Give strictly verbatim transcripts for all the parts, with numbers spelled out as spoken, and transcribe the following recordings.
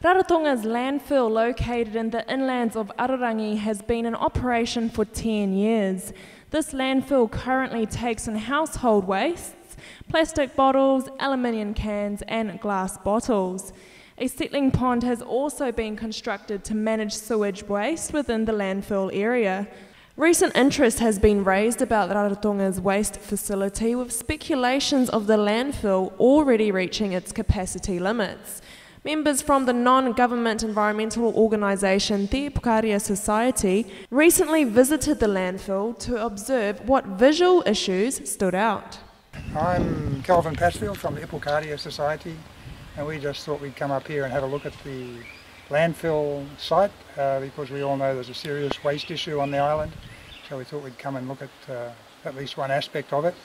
Rarotonga's landfill, located in the inlands of Ararangi, has been in operation for ten years. This landfill currently takes in household wastes, plastic bottles, aluminium cans, and glass bottles. A settling pond has also been constructed to manage sewage waste within the landfill area. Recent interest has been raised about Rarotonga's waste facility, with speculations of the landfill already reaching its capacity limits. Members from the non-government environmental organisation Te Ipukāria Society recently visited the landfill to observe what visual issues stood out. I'm Kelvin Pasfield from the Ipukāria Society, and we just thought we'd come up here and have a look at the landfill site, uh, because we all know there's a serious waste issue on the island, so we thought we'd come and look at, uh, at least one aspect of it.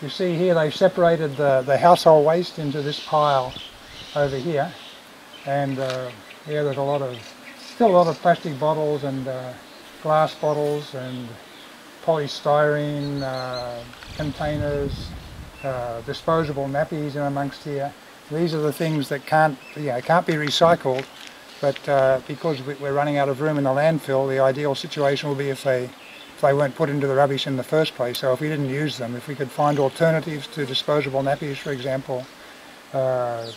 You see here they've separated the, the household waste into this pile over here, and, uh, yeah, there's a lot of, still a lot of plastic bottles and, uh, glass bottles and polystyrene, uh, containers, uh, disposable nappies in amongst here. These are the things that can't, you know, can't be recycled, but, uh, because we- we're running out of room in the landfill, the ideal situation would be if they, if they weren't put into the rubbish in the first place. So if we didn't use them, if we could find alternatives to disposable nappies, for example, uh,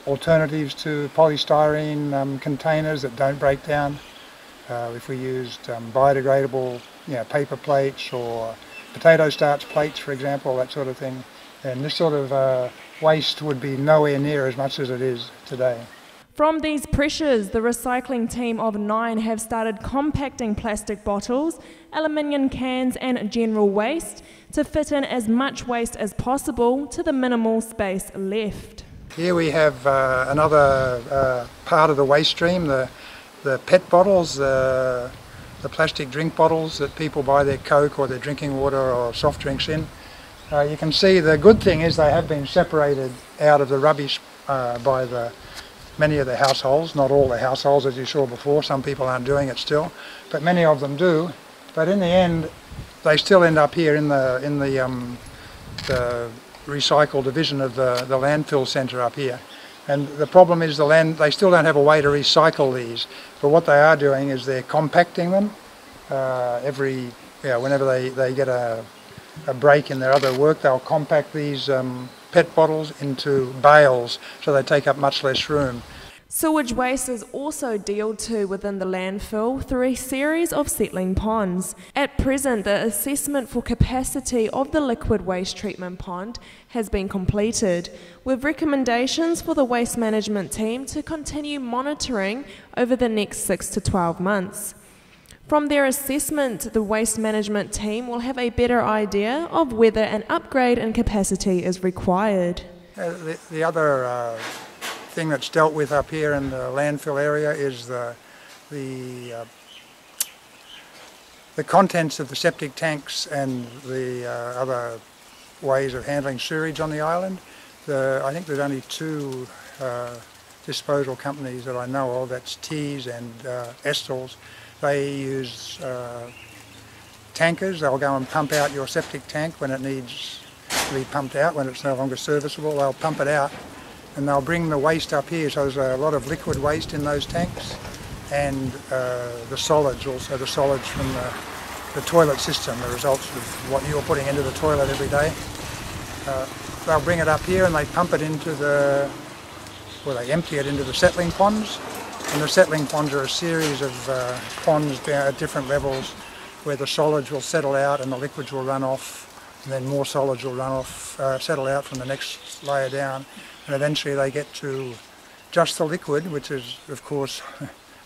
alternatives to polystyrene, um, containers that don't break down, uh, if we used, um, biodegradable, you know, paper plates or potato starch plates, for example, that sort of thing, then this sort of, uh, waste would be nowhere near as much as it is today. From these pressures, the recycling team of nine have started compacting plastic bottles, aluminium cans, and general waste to fit in as much waste as possible to the minimal space left. Here we have, uh, another, uh, part of the waste stream, the, the pet bottles, the, the plastic drink bottles that people buy their Coke or their drinking water or soft drinks in. Uh, you can see the good thing is they have been separated out of the rubbish, uh, by the many of the households, not all the households, as you saw before. Some people aren't doing it still, but many of them do. But in the end, they still end up here in the, in the, um, the recycle division of the, the landfill centre up here. And the problem is the land, they still don't have a way to recycle these. But what they are doing is they're compacting them, uh, every, yeah, whenever they, they get a, a break in their other work, they'll compact these, um, pet bottles into bales so they take up much less room. Sewage waste is also dealt to within the landfill through a series of settling ponds. At present, the assessment for capacity of the liquid waste treatment pond has been completed, with recommendations for the waste management team to continue monitoring over the next six to twelve months. From their assessment, the waste management team will have a better idea of whether an upgrade in capacity is required. Uh, the, the other, uh, thing that's dealt with up here in the landfill area is the, the, uh, the contents of the septic tanks and the, uh, other ways of handling sewerage on the island. The, I think there's only two, uh, disposal companies that I know of, that's Tees and, uh, Estal's. They use, uh, tankers. They'll go and pump out your septic tank when it needs to be pumped out, when it's no longer serviceable. They'll pump it out and they'll bring the waste up here. So there's a lot of liquid waste in those tanks and, uh, the solids, also the solids from the, the toilet system, the results of what you're putting into the toilet every day. Uh, they'll bring it up here and they pump it into the, well, they empty it into the settling ponds. And the settling ponds are a series of, uh, ponds down at different levels where the solids will settle out and the liquids will run off, and then more solids will run off, uh, settle out from the next layer down, and eventually they get to just the liquid, which is, of course,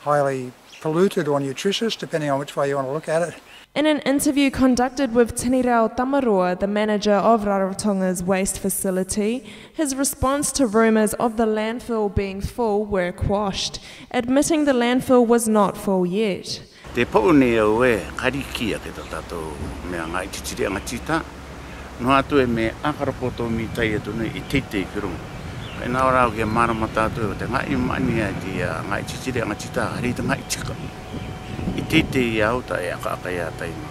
highly polluted or nutritious, depending on which way you want to look at it. In an interview conducted with Tinirau Tamaroa, the manager of Rarotonga's waste facility, his response to rumours of the landfill being full were quashed, admitting the landfill was not full yet. Te pau nei au e kariki a ke ta tatou mea ngai titiri anga tita. No atu e me akara poto mi tai atu nei i teitei ki runga. Kai na ora au ke marama tatou e te ngai mani a ti a ngai titiri anga tita, hari te ngai tika. I teitei i au ta e aka aka i a tai nei.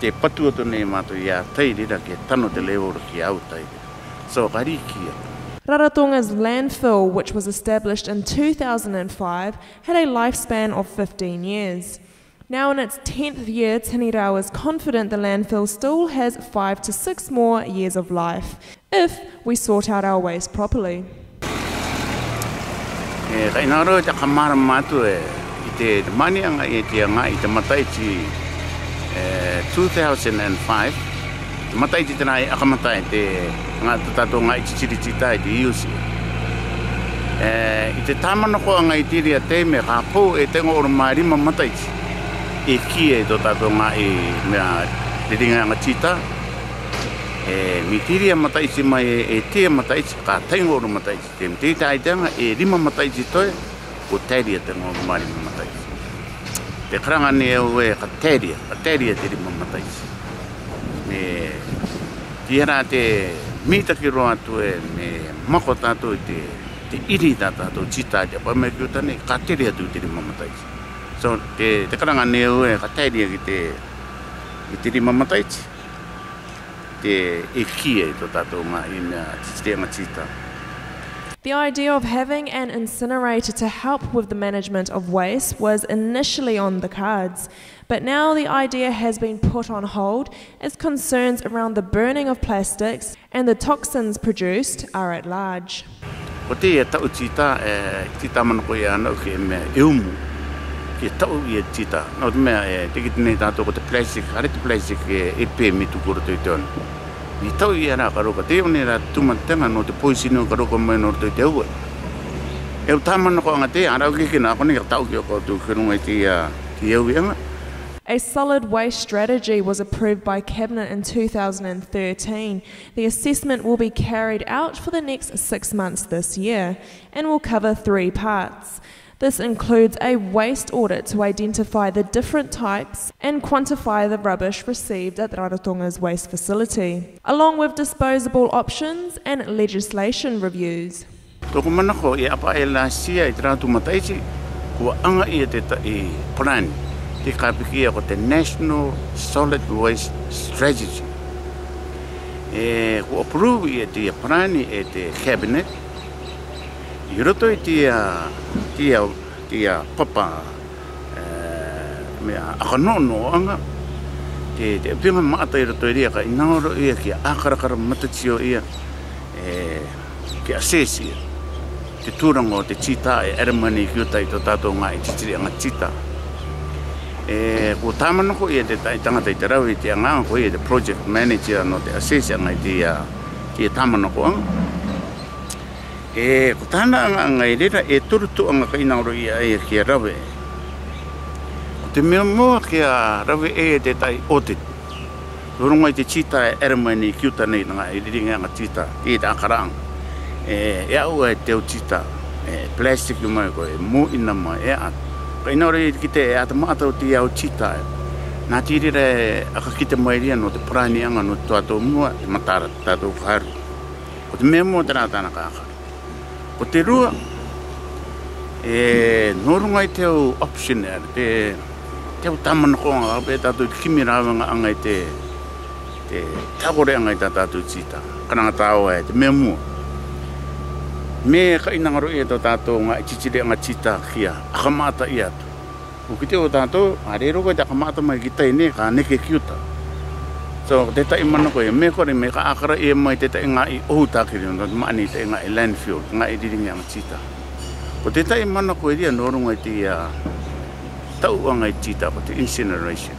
Te patu atu nei matou i a tai rira ke tano te level ki au tai rira. So kariki a. Raratonga's landfill, which was established in two thousand and five, had a lifespan of fifteen years. Now in its tenth year, Tini Rao is confident the landfill still has five to six more years of life, if we sort out our waste properly. E, ka ina ro te kamara matu e, i te, te mani anga i te anga i te mataiti, e, two thousand and five, te mataiti te nai akamata i te, nga, to tato nga i te tiri tita i te iusi. E, i te tamana ko anga i te ria te me ka po e te ngo oro ma rima mataiti. E ki e to tato nga i mea te ringa nga tita. E, mi te ria mataiti mai e, e te mataiti, ka te ngo oro mataiti. Te mtita i te anga e rima mataiti toe, ko te ria te ngo oro ma rima mataiti. Te karanga ne au e ka te ria, ka te ria te rima mataiti. Me, ti hara te mita ki roa tu e, me mako tato te, te iri ta tato tita te pa me ki uta ne, ka te ria tu te rima mataiti. So, te, te karanga ne au e ka te ria ki te, ki te rima mataiti. Te e ki e to tato nga i mea titi te nga tita. The idea of having an incinerator to help with the management of waste was initially on the cards, but now the idea has been put on hold as concerns around the burning of plastics and the toxins produced are at large. Ko te ia tau tita, e, tita mana ko ia nau ke mea e umu. Ke tau ia tita. Nau te mea e, te ki te nei tato ko te plastic, are te plastic e, e pe mi tu koro te te on. Ni tau ia ra karo ka te o nei ra tu man tenga no te poison no karo ka mai no te te ua. E u tamana ko anga te, ara ke ke na ko nei ka tau ke ko tu ke runga i te ia, te ia u anga. A solid waste strategy was approved by Cabinet in two thousand and thirteen. The assessment will be carried out for the next six months this year and will cover three parts. This includes a waste audit to identify the different types and quantify the rubbish received at Rarotonga's waste facility, along with disposable options and legislation reviews. Toko mana ko i apa e la sia i te ratu mataiti, kua anga ia te ta i plan, te kapiki ia ko te National Solid Waste Strategy. E, kua approve ia te plan e te Cabinet, i roto i te ia, te ia, te ia papa, e, mea, aka no no anga, te, te pinga mata i roto i ria ka inaoro ia ki a karakara matatio ia, e, ki assess ia. Te tūranga o te tita e era mai nei ki uta i to tato nga i titiri anga tita. E, ko tamana ko ia te tai tangata i te rau i te anga ko ia te project manager no te assess anga i te ia, te tamana ko anga. E, ko tana anga anga i rera e turu tu anga ka inaoro ia e ki a rave. Ko te mea moa ki a rave e te tai audit. Roronga i te tita e era mai nei ki uta nei nga i riringa anga tita, i te akarang. E, e au e te u tita, e, plastic mai ko e mo ina mai e a. Ka inaoro i ki te e ata mata o te au tita e. Na tiri re aka ki te mai ria no te parani anga no te tuato mua, te matara, tato karu. Ko te mea moa te rata na kaka. Ko te rua, e, no runga i te au option e, te, te au tamana ko anga, pe tato i te kimi rawa nga anga i te, te, te takore anga i ta tato i tita. Kananga tao e, te mea mua. Me ka inanga ro i to tato nga i titire anga tita kia, aka mata i atu. Ko ki te o tato, a rero ko te aka mata mai ki tai ne, ka neke ki uta. So, te tai mana ko e, me ko re me ka akara e mai te tai nga i o ta ki ri, no mani te nga i landfill, nga i riringa anga tita. Ko te tai mana ko e ria no runga i te ia, tau anga i tita, ko te incineration.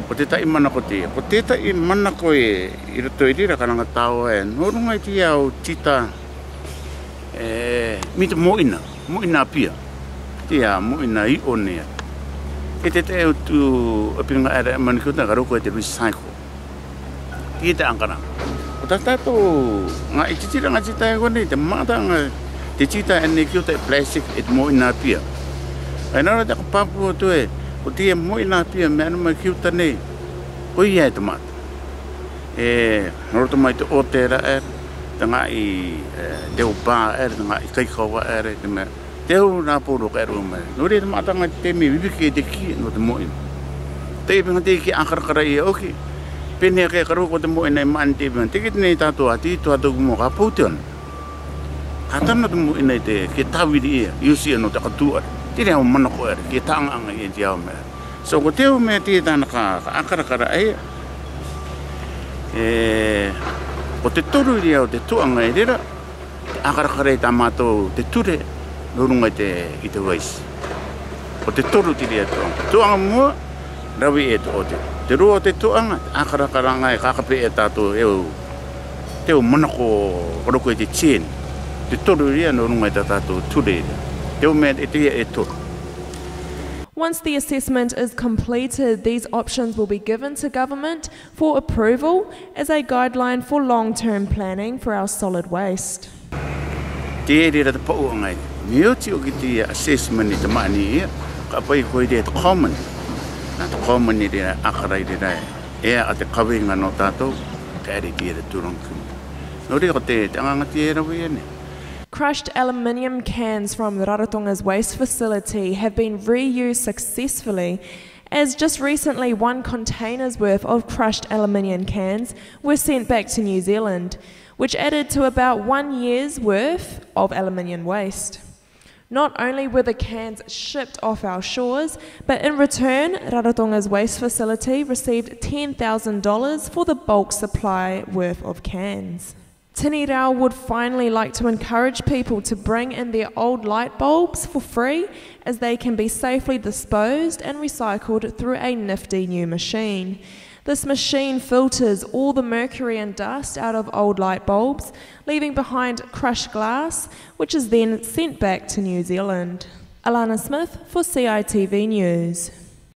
Ko te tai mana ko te, ko te tai mana ko e, i roto i rira kananga tao e, no runga i te ia o tita, e, mi te mo ina, mo ina pia. Te ia mo ina i o ne. E te te o tu, a pinga era mani ko ta karo ko e te recycle. Ki te angkara. O ta tato, nga i titira nga tita e ko nei, te mata nga, te tita e nei ki uta e plastic, e te mo ina pia. Ai na ro te ka papu o tu e, ko te mo ina pia, me anu mai ki uta nei. Ko ia e te mata. E, no roto mai te otera e, te nga i, e, te upa e, te nga i kaikawa e, te me. Te u na puru ka eru mai. No re te mata nga te me bibi ke te ki, no te mo ina. Te ibi nga te ki akarakara i oki. Pe ne ke karu ko te mo ina i man te ibi nga te ki te nei tato ati, to ato mo ka pau te on. Ka tano te moʻina i te, ke taviri ia, iusi ia nō te katuʻa. Te reira au manako era, ke taʻanga-anga ia te ao meʻa. So ko te au meʻa te tāna ka, ka ʻakarakara ia. E, ko te toru i reira o te tuʻaga i reira, te ʻakarakara i tā mātou te ture, nō ruŋa i te, i te waste. Ko te toru te reira tuʻaga. Tuʻaga mua, rave e te ʻote. Te rua o te tuʻaga, ʻakarakaraŋa e kakape e tātou e au. Te au manako, ka roko i te chain. Te toru i reira, nō ruŋa i tā tātou ture i reira. Te au meʻa e te ia e toru. Once the assessment is completed, these options will be given to government for approval as a guideline for long-term planning for our solid waste. Te reira te paʻuaga i. Mea oti ʻoku te ia assessment i te maʻani ia. Ka ʻapaʻi ko e te common. Nā te common i reira ʻakara i reira e. E a te kaveinga nō tātou, ka ʻere te ia te tūraŋa ki. Nō reira ko te, te ʻaŋaŋa te ia e rave ia nei. Crushed aluminium cans from Rarotonga's waste facility have been reused successfully, as just recently one container's worth of crushed aluminium cans were sent back to New Zealand, which added to about one year's worth of aluminium waste. Not only were the cans shipped off our shores, but in return, Rarotonga's waste facility received ten thousand dollars for the bulk supply worth of cans. Tini Rao would finally like to encourage people to bring in their old light bulbs for free, as they can be safely disposed and recycled through a nifty new machine. This machine filters all the mercury and dust out of old light bulbs, leaving behind crushed glass, which is then sent back to New Zealand. Alana Smith for C I T V News.